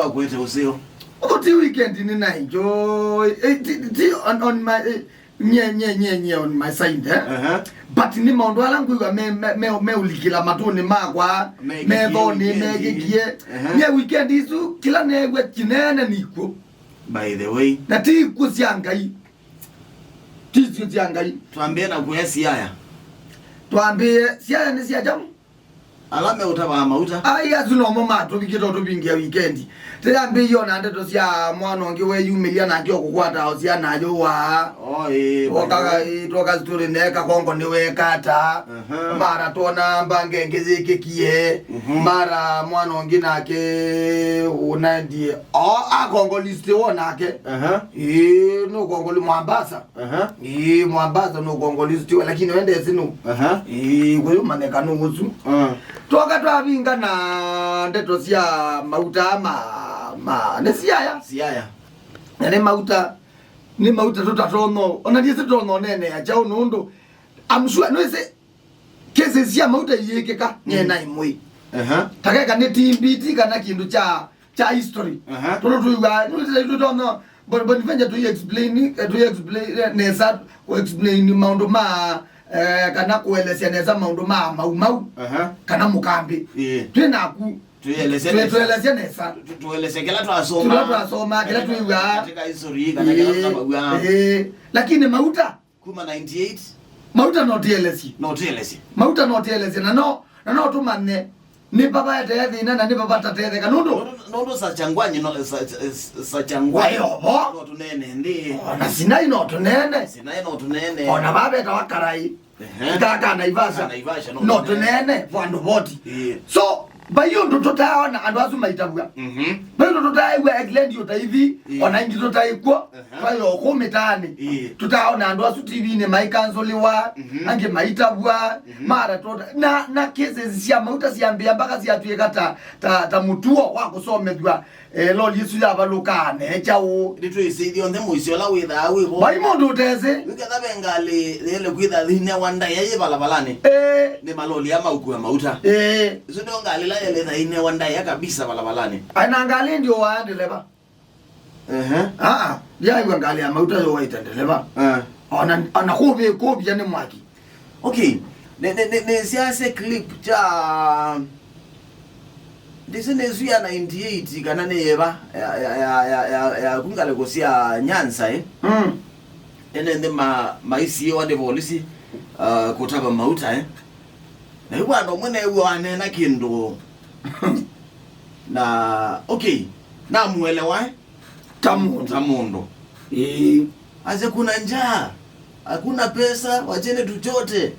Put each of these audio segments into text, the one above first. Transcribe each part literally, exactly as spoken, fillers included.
Wakwete ũseo. Ũko ti weekend nĩ na enjoy. Eh, ti, ti on, on my, eh, nye, nye, nye, nye on my side, eh? Aha. But nĩ maũndũ ala ngwĩw'a me, me, me, meũlikĩla matũnĩ makwa, methonĩ, mekĩkie weekend. Mekĩkie. Aha. Nye weekend isu, kĩla neew'a kinene nĩ ikw'ũ. By the way. Na ti ikw'ũ sya Ngai. Ti ikw'ũ sya Ngai. Twambĩe na kuya Siaya. Twambĩe, Siaya nĩ sya kyaũ? Ala meũtavaa mauta. Ai, asu nomo matũvikĩte ũtũvingĩa weekend. Tĩyambĩie ona ndeto sya mwana ũngĩ weyumĩlya nake ũkũkwata o syana ayũwaa. Oh, ĩĩ, twokaga, ĩĩ, twoka story ne Kakongo nĩwekata. Aha. Mara twona mbanga ĩngĩ yĩkĩkie. Mhm. Mara mwana ũngĩ nake ũnendie. O, akongoliste wo nake. Aha. Ĩĩ, nũkongoli Mwambasa. Aha. Ĩĩ, Mwambasa nũkongoliste we, lakini wendesi nũ. Aha. Ĩĩ, kũyũmanyĩka nũ ũsu. Ah. Twoka twavinga na ndeto sya mauta ma, ma, nĩ Siaya. Siaya. Na nĩ mauta, nĩ mauta tũtatono. Ona ndiĩsĩ tũtono nene ya kyaũ nũndũ. I'm sure, nĩwĩsĩ, cases sya mauta iyĩkĩka, nyie naĩ mwĩĩ. Aha. Takeka nĩ timbiti kana kĩndũ kya, kya history. Aha. Tũndũ twĩw'aa, nũtĩtũtono, Bon-, Bonaventure tũi explain, eh, tũi explain, eh, nesa, kũ explain maũndũ ma, eh, kana kũelesya nesa maũndũ ma Mau Mau, aha, kana Mũkambĩ. Ĩĩ. Twĩ naku. Tũelesya nesa. Tũelesya nesa. Tũ-, tũelesya kĩla twasoma. Kĩla twasoma, kĩla twĩw'aa. Katika history, kana kĩla tũtavaw'a. Ĩĩ. Lakini mauta, kuma ninety-eight. Mauta no tĩelesye. No tĩelesye. Mauta no tĩelesye. Na no, na no tũmanye nĩ vava ete thĩna na nĩ vava tatetheka. Nũndũ, nũndũ, nũndũ Sachangwanyi no, Sa-, Sa-, Sachangwanyi, waĩ ovo, no tũneene nthĩ. O na Sinai no tũneene. Sinai no tũneene. O na vavetawa Karai. Ehe. Ka, ka Naivasha. Ka Naivasha, no, no tũneene. Tũneene vandũ voti. Ĩĩ. So, vai ũndũ tũtaaona andũ asu maitavw'a. Mhm. Vai ũndũ tũtaaĩw'a England ũtaithi, ĩĩ, o na ingĩ tũtaĩkw'o, ehe, twaĩ o kũu mĩtaanĩ. Ĩĩ. Tũtaaona andũ asu T V-inĩ maikansoliwa, mhm, angĩ maitavw'a, mhm, mara tũta-, na, na cases sya mauta syambĩa mpaka syatw'ĩka ta, ta, ta mũtuo wa kũsomethw'a. Eh, loli ĩsu yavalũkaa neekya ũũ? Nĩtwĩsĩ ithyonthe mũisyo ũla wĩthaa wĩ vo. Vai mũndũ ũtesĩ. Yu ketha ve ngalĩ yĩle kwĩtha thĩnĩ wa ndaĩa yĩ valavalani. Ĩĩ. Nĩ maloli aa maũkua mauta. Ĩĩ. Ĩsu ndio ngalĩ ĩla yĩle thĩnĩ wa ndaĩa kabisa valavalani. Ai, na ngalĩ ndio waa ndeleva. Ehe. Aa, ndiaiwa ngalĩ ya mauta yowaĩte ndeleva. Eh. Ona, ona kũvĩ kũvya nĩ mwaki. Okay. Nĩ, nĩ, nĩ, nĩsyasya clip kya, ndĩsĩ nĩ ĩsu ya ninety-eight kana nĩ yĩva, ya, ya, ya, ya, ya, ya ku ngalĩko sya Nyanza, eh? Mm. Ene nthĩ ma, maisiĩwa nĩ volisi, uh, kũtava mauta, eh? Na yu andũ amwe neew'a waneena kĩndũ. Na, okay, namuelewa, eh? Ta mũndũ. Ta mũndũ. Ĩĩ. Ase kuna njaa, hakuna pesa, wacheni tuchote.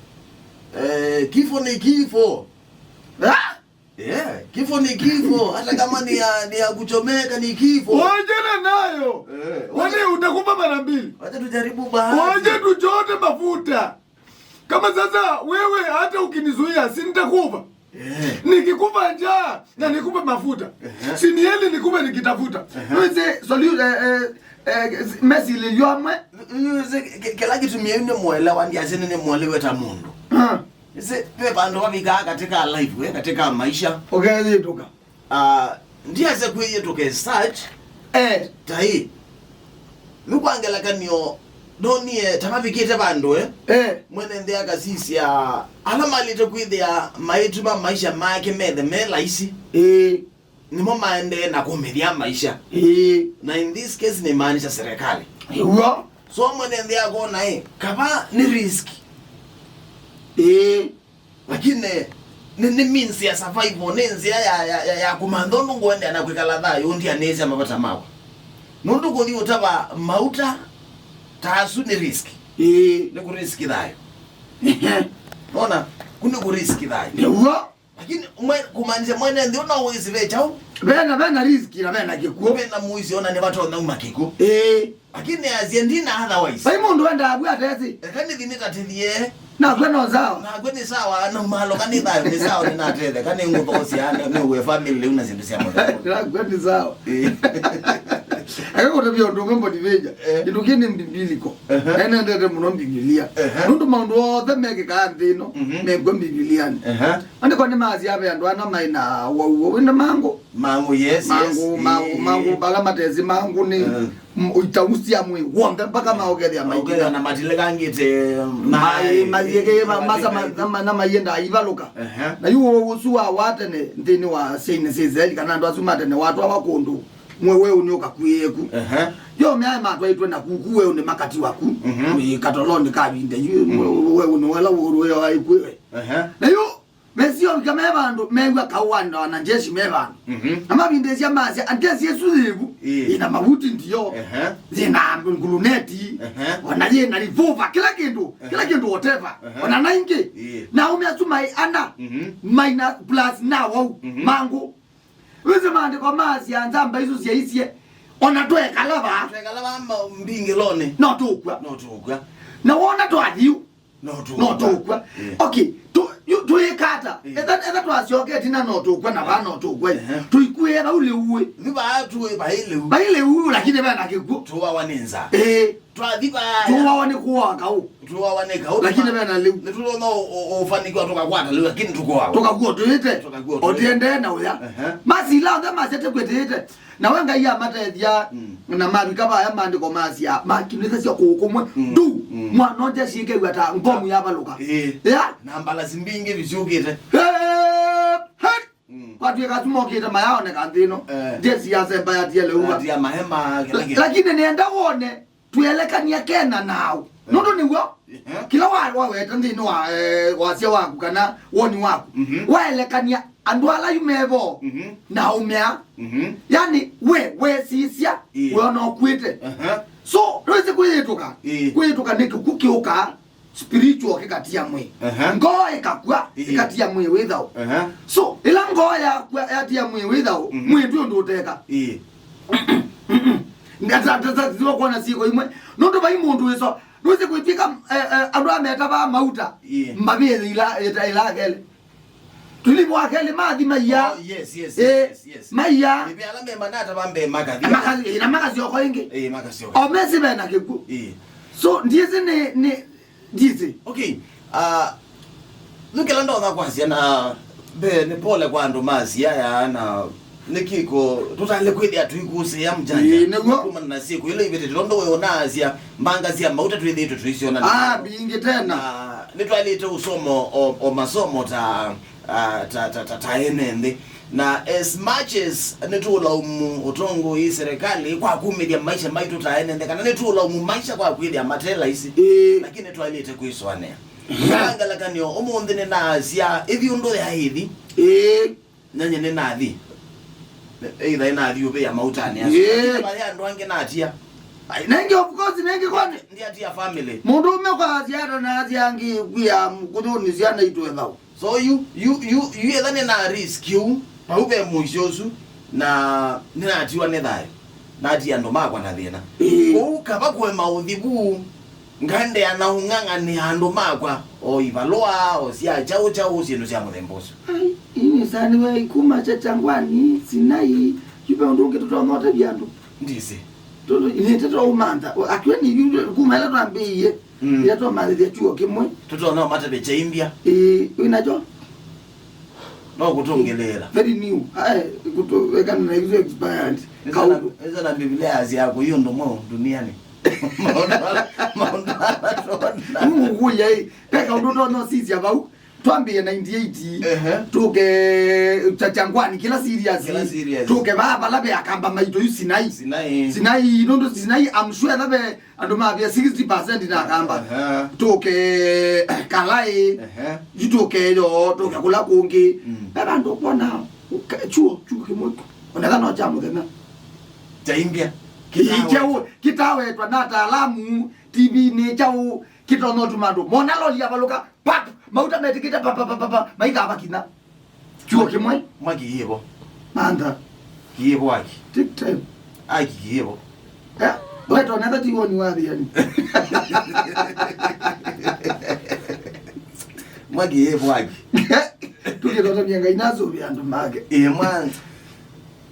Eh, kifo ni kifo. Ah! Eh, kifo ni kifo, hata kama ni ya, ni ya kuchomeka ni kifo. Wachana nayo. Eh, kwani utakufa mara mbili? Wacha tujaribu bahati. Wacha tuchote mafuta. Kama sasa wewe hata ukinizuia, si nitakufa? Eh. Nikikufa njaa na nikupe mafuta. Ehe. Si ni heli nikupe nikitafuta. Ehe. Wĩsĩ, solu-, eh, eh, eh, mesi ililyo amwe. Wĩsĩ, kĩ-, kĩla kĩtumie nĩ mũelewa, ndiasĩ nĩ mũelewe ta mũndũ. Ah. Wĩsĩ, ve vandũ vavikaa katika life, eh, katika maisha. Ũkeyĩtũka. Ah, ndiasya kwĩyĩtũka as such. Eh. Ta ĩ. Nĩ kwa ngelekany'o, ndonie ta mavikĩte vandũ, eh? Eh. Mwene nthĩ akasisya ala malĩte kwĩthĩa maituma maisha make methe me laisi. Ĩĩ. Nĩmo maendee na kũmĩthya maisha. Ĩĩ. Na in this case nĩmaanisha serikali. Ĩw'o. So mwene nthĩ akona, ĩ, kava nĩ risk. Ĩĩ. Lakini nĩ, nĩ means ya survival, nĩ nzĩa ya, ya, ya, ya kũmantha ũndũ ngũendeea na kwĩkala thayũ ndianĩĩsya mavata makwa. Nũndũ kũthi ũtava mauta ta asu nĩ risk. Ĩĩ. Nĩ kũ risk thayũ. Nona, kũ nĩ kũ risk thayũ. Nĩw'o. Lakini mwe-, kũmaanisha mwene nthĩ ũno wĩsĩ ve kyaũ? Vena, vena risk na vena kĩkw'ũ. Vena mũisyo ona nĩvatonya uma kĩkw'ũ. Ĩĩ. Lakini asye ndina otherwise. Vai mũndũ endaa vu atesĩ. Eka nĩthi nĩtatĩthie. Nakw'e no sawa. Nakw'e nĩ sawa, na umalo ka nĩ thayũ nĩ sawa, nĩnatetheka, nĩngũthosya, nĩ, nĩ ũwe family lĩu na syĩndũ sya mũthemba. Nakw'e nĩ sawa. Eh. Aka kũtavya ũndũ ũmwe Mboniveja. Eh. Kĩndũ kĩĩ nĩ biblical. Ehe. Na nendete mũno Mbivilia. Ehe. Nũndũ maũndũ onthe mekĩkaa nthĩ ĩno, mhm, mekw'a Mbivilianĩ. Ehe. Andĩko nĩmasya ve andũ ana maĩ na wau, wau, wĩ na mangũ. Mangũ, yes, yes. Mangũ, mangũ, eh, mangũ, vala matesĩ mangũ nĩ, eh, m-, itau sya mwĩĩ w'onthe, mpaka maũkethĩa maikina. Maũkethĩa na matilekangĩte, maĩ, maĩ, maiĩkĩĩva, masa ma-, matilekangĩte. Na ma-, na maiendaa ivalũka. Ehe. Na yu ũsu wa, wa tene nthĩnĩ wa syainĩ sya Israeli, kana andũ asu ma tene watwawa kũndũ, mwe weũnĩ ũkakuĩe ku. Ehe. Yo meaĩ matwaĩtwe na kuku weũnĩ makatiwa ku. Mhm. Ĩ katolonĩ ka vinda yu, mhm, we-, weũnĩ wala wũrũĩawa ĩkuĩwe. Ehe. Na yu, mesio vika me vandũ, mew'a kaũ wa wanajeshi me vandũ. Mhm. Na mavindĩsya masya, "Andesi ĩsu yĩvu, ĩĩ, ĩna mavuti ndio, ehe, yĩna nguluneti, ehe, ona yĩna revolver, kĩla kĩndũ, ehe, kĩla kĩndũ whatever, ehe, ona na ingĩ." Ĩĩ. Na aũme asu maĩ ana, mhm, maina plus na wau, mhm, mangũ. Wĩsĩ maandĩko masya nzamba isu syaisye, ona twekala vaa, twekala vaa ma-, mbingĩlonĩ, no tũkw'a. No tũkw'a. Na wona twathiu, no tũkw'a. No tũkw'a. Eh. Okay, tu-, yu-, tũĩka ata? Eh. Etha, etha twasyoketi na no tũkw'a na vaa no tũkw'a. Ehe. Tũikuĩe vau lĩu ĩ. Nĩ vaa tuĩ vai lĩu. Vai lĩu, lakini vena kĩkw'ũ. Tũwawa nĩ nzaa. Eh. Twathi vaya. Tũwawa nĩ kũaa kaũ. Tũwawa nĩ kaũ. Lakini vena lĩu. Nĩtũtonya ũ-, ũ-, ũfanikiwa tũkakwata lĩu, lakini tũkoawa. Tũkakw'a tũĩte. Tũkakw'a tũĩte. Ũtiendee na ũya. Ehe. Masila onthe masya tĩkwĩtĩĩte. Nawe Ngai amatethya, mm, na mavika vaya maandĩko masya, makinĩthasya kũũ kũmwe. Mm. Ndu, mm, mwana ũngĩ asyĩkew'a ta ngomu yavalũka. Ĩĩ. Ya? Na mbalasi mbingĩ visyũkĩte. Hey! Hey! Mm. Kwatw'ĩka asu mokĩte mayaoneka nthĩ ĩno. Eh. Jesi yasemba yatia lĩu. Yatia mahema, kĩla kĩndũ. Lakini nĩenda wone twĩelekany'a kena nao. Eh. Nũndũ nĩw'o. Eh. Kĩla wa-, waweta nthĩnĩ wa, eh, wasya waku kana woni waku. Mhm. Waelekany'a andũ ala yu mevo, mhm, na aũme aa. Mhm. Yani, we, wesisya, ĩĩ, wĩona ũkw'ĩte. Aha. So, ndwĩsĩ kwĩyĩtũka. Ĩĩ. Kwĩyĩtũka nĩ kĩkw'ũ kĩũkaa spiritual kĩkatia mwĩĩ. Aha. Ngoo ĩkakw'a, ĩĩ, ĩkatia mwĩĩ wĩ thau. Aha. So, ĩla ngoo yakw'a, yatia mwĩĩ wĩ thau, mhm, mwĩĩ ndwĩ ũndũ ũteka. Ĩĩ. Ndata, ndata, ndata, kuona syĩko imwe. Nũndũ vai mũndũ wĩso, ndwĩsĩ kwĩtw'ĩka, eh, eh, andũ ameta va mauta, ĩĩ, mbavĩthĩ ila, ĩta, ĩla kelĩ. Tulivu wa kelĩ mathi maia. Oh, yes, yes, eh, yes, yes, yes. Maia. Nĩve ala memanata va mbee makathi. Makathi, na makasyoka ĩngĩ. Eh, makasyoka. O mesi vena kĩkw'ũ. Eh. So, ndiĩsĩ nĩ, nĩ, ndiĩsĩ. Okay. Ah, nũkĩla ndonya kwasya na mbee nĩ pole kwa andũ ma Siaya na nĩ kĩko tũtaĩle kwĩthĩa tũikũsĩĩa mjanja. Ĩĩ, nĩguo. Kumana na syĩko ila ivĩtĩte, tondũ we ũnaasya mbanga sya mauta twĩthĩĩtwe tũisyona. Ah, mbingĩ tena. Na nĩtwaĩlĩte ũsoma o, o masomo ta, ah, ta, ta, ta, ta ene nthĩ. Na as much as nĩtũũlaumu ũtongoi, serikali kwa kumĩthya maisha maitũ ta ene nthĩ, kana nĩtũũlaumu maisha kwa kwĩthĩa mate laisi, ĩĩ, lakini nĩtwaĩlĩte kwĩsũanĩa. Ĩĩ. Na ngelekany'o, ũmũnthĩ nĩnaasya ĩthi ũndũ yaĩthi. Ĩĩ. Nyenye nĩnathi. Either nĩnathi ũvĩa mautanĩ asu. Ĩĩ. Lakini vai andũ angĩ natia. Ai, nengĩ, of course, nengĩ kwani. Ndiatia family. Mũndũ ũme kwasya ata na atia angĩ kwia kũthũni syana itwe thau. So you, you, you, you etha nĩna risk yu, vau ve mũisyo ũsu, na nĩnatiwa nĩ thayũ. Natia andũ makwa na thĩna. Ĩĩ. Kũu kava kũema ũthi vu. Ngaendeea na ũng'ang'anĩa andũ makwa, o ivalũa, o sya kyaũ kyaũ, syĩndũ sya mũthemba ũsu. Ai, ĩĩ nĩsaniwe kuma Chachangwani, Sinai, yu ve ũndũ ũngĩ tũtonya ũtavya andũ. Ndĩsĩ. Tũtũ, nĩtete ũmantha. Actually, yu kuma ĩla twambĩĩie, mm, ĩla twamanthĩthya chuo kĩmwe. Tũtonya ũmatavya Chaimbya. Ĩĩ, wĩ nakyo? No kũtũngĩlĩĩla. Very new. Ae, kũtũ, ekana na isu expired. Ĩsa na, kaũndũ, ĩsa na Biblia yasya kũi ũndũ mweũ duniani. Maũndũ ala, maũndũ ala tũona. Nũngũkũlya ĩ, ve kaũndũ tũtonya ũsisya vau. Twambĩĩe ninety-eight, ehe, tũke Cha-, Changwani, kĩla serious. Kĩla serious. Tũke vaa vala ve akamba maitũ yu Sinai. Sinai. Sinai, nũndũ Sinai, I'm sure ĩla ve andũ mavia sixty percent na akamba. Aha. Tũke Kalai. Aha. Yu tũke yo, tũke kũla kũngĩ. Mm. Ve vandũ ũkwona ka-, chuo, chuo kĩmwe. Oneka no kya mũthenya. Chaimbya. Kĩtawe-, kĩtawetwa na ataalamu, T V-nĩ kyaũ, kĩtonya ũtuma andũ mona loli yavalũka, pap, mauta metĩkĩte, pa, pa, maikava kinya. Chuo kĩmwe. Mwaki yĩvo. Mantha. Yĩvo aki. Take time. Aki yĩvo. Eh? Wetonetha ti woni wa thiani. Mwaki yĩvo aki. Tukitotamia Ngai nasũvĩa andũ make. Ĩĩ, mwana.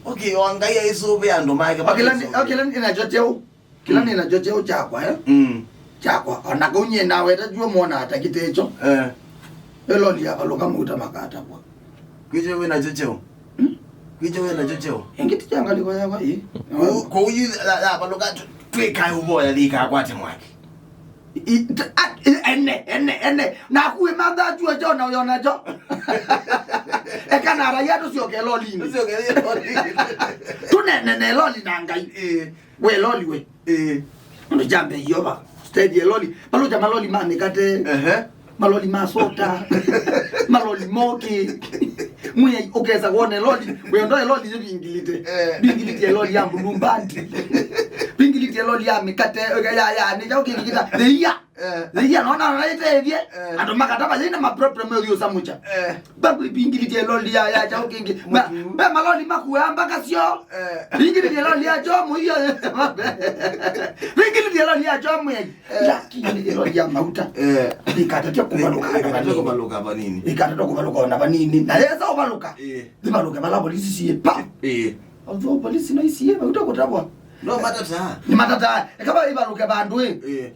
Okay, o Ngai aisũvĩa andũ make. O kĩla nĩ-, o kĩla nĩ nakyo kyeũ. Kĩla nĩ nakyo kyeũ kyakwa, eh? Mm. Kyakwa. O na kau nyie naweta juo mwona atakĩte kyo. Eh. Ĩloli yavalũka mauta makatavwa. Kwĩkyo wĩ nakyo kyeũ? Hmm? Kwĩkyo wĩ nakyo kyeũ? Ĩngĩ ti kya ngalĩko yakwa, ĩ. Kũu, kũu yu ya, yavalũka tũ-, twĩkae ũvoya thika akwate mwaki. I-, t-, a-, i-, ene, ene, ene. Naku wĩ mantha juo kyo na ũyona kyo. Eka na raia tũsyoke lolinĩ. Tũsyoke lolinĩ. Tũnene ne loli na Ngai. Ĩ. We loli we. Ĩ. Ũndũ jambe Yeova. Steady loli. Paloja maloli ma mĩkate. Ehe. Maloli ma soda. Maloli moki. Mwĩai ũkesa wone loli. We ndoe loli yĩvingilite. Eh. Vingilite loli ya mbulumbandi. Vingilite loli ya mĩkate. Ya, ya, nĩ kyaũ kĩngĩ kĩta. Thĩia. Eh. Thĩia, nona naitethie. Eh. Andũ makatava yĩna maproblem ũthiũsamũkya. Eh. Bambwĩvingilĩtye loli ya, ya kyaũ kĩngĩ. Ma-, mũtu. Ve maloli makuaa mbaka syo. Eh. Vingilĩtye loli ya kyo mũio. Vingilĩtye loli ya kyo mwĩai. Eh. Lakini loli ya mauta. Eh. Ndĩkatatya kũvalũka. Ndĩkatatya kũvalũka vanini. Ndĩkatatya kũvalũka ona vanini. Na yesa ũvalũka. Eh. Ndĩvalũke vala polisi siĩ. Pa. Eh. Although polisi no isiĩ, mauta kũtavwa. No matata. Nĩ matata. Eka va ĩvalũke vandũ ĩ. Eh.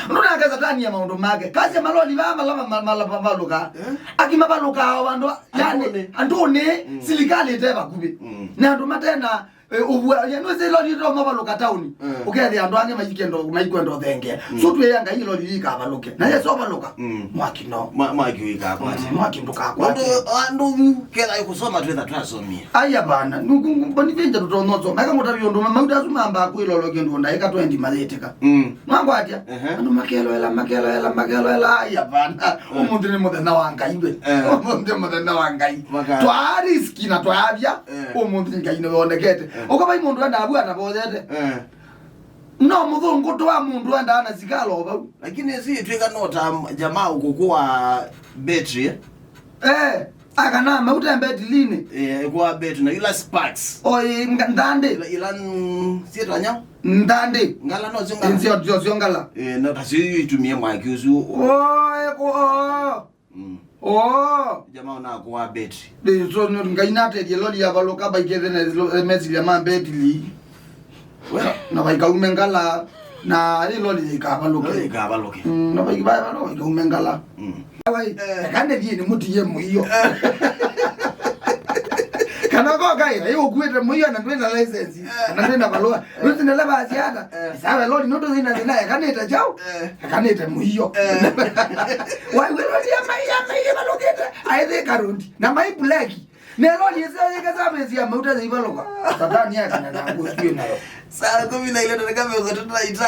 Ndũnake Satani ya maũndũ make. Kasya maloli vaa mala ma-, ma-, mala mavalũka. Eh? Akimavalũkaa o vandũ, yani, andũnĩ. Andũnĩ, mm, silikalĩ ĩte vakuvĩ. Mm. Na andũ matena, eh, ũvua, yani, wĩsĩ loli ĩto mavalũka taũni. Mm. Ũkethĩa andũ angĩ maikendo, maikwenda ũthengea. Mm. So twĩya Ngai loli ikavalũke. Na Yesu avalũka. Mm. Mwaki no. Ma-, mwaki ũikakwate. Mm, mwaki ndũkakwate. Nũndũ andũ ketha ĩkũsoma twĩtha twasomie. Aya bana, nũkũ, mboni venja tũtonya ũsoma. Eka ngũtavya ũndũ, mauta asu mambaa kwĩlolwa kĩndũ ndaĩka twenty mayĩtĩka. Mm. Mwangwatya? Ehe. Andũ makeloela, makeloela, makeloela, aya bana. Eh. Ũmũnthĩ nĩ mũthenya wa Ngai we. Eh. Ũmũnthĩ nĩ mũthenya wa Ngai. Maka- Twaa riski na twaavya, eh, ũmũnthĩ Ngai nĩwonekete. Eh. Ũka vai mũndũ enda avu atavoyete. Eh. No mũthũngũ twa mũndũ enda ana sikalo vau. Lakini si twĩka no ta jamaa ũkũkũa betri, eh? Eh. Akana mauta mbetilinĩ. Eh, kwa betu na ila sparks. O, ĩ, nga-, nthandĩ. Ila, ila, mm, sietwa nyau? Nthandĩ. Ngala no sio ngala. Nsio, sio, sio ngala. Eh, no ta sio itumie mwaki ũsu. O, eko, o. Mm. O. Jamaa ona kwa betri. Nĩ, so, no, Ngai natethie loli yavalũka, vaikethe na lo-, eh, mesilia ma mbetili. We. Na vaikaume ngala, na ĩ loli ĩkavalũke. Loli ĩkavalũke. Mm, na vai-, vai-, vai-, vaikaume ngala. Mm. Wai, eh, eka nĩthiĩ nĩmũtie mũio. Kana ko kaĩ, ĩ ũkuĩte mũio na ndwĩna license, na ndwĩna valũa. Rũti nele vasiana. Eh. Sawa, loli nũndũ thĩna thĩna, eka nĩte kyaũ? Eh. Eka nĩte mũio. Eh. Wai, we loli ya mai, ya mai, ĩvalũkĩte, aĩthĩka rondi. Na mai black. Nelo lyĩseo yĩkesa mĩsyĩ ya mauta yĩivalũka. Satani akana na nguo sio nayo. Saa kumi na ile dakika mĩongo ĩtatũ na itano.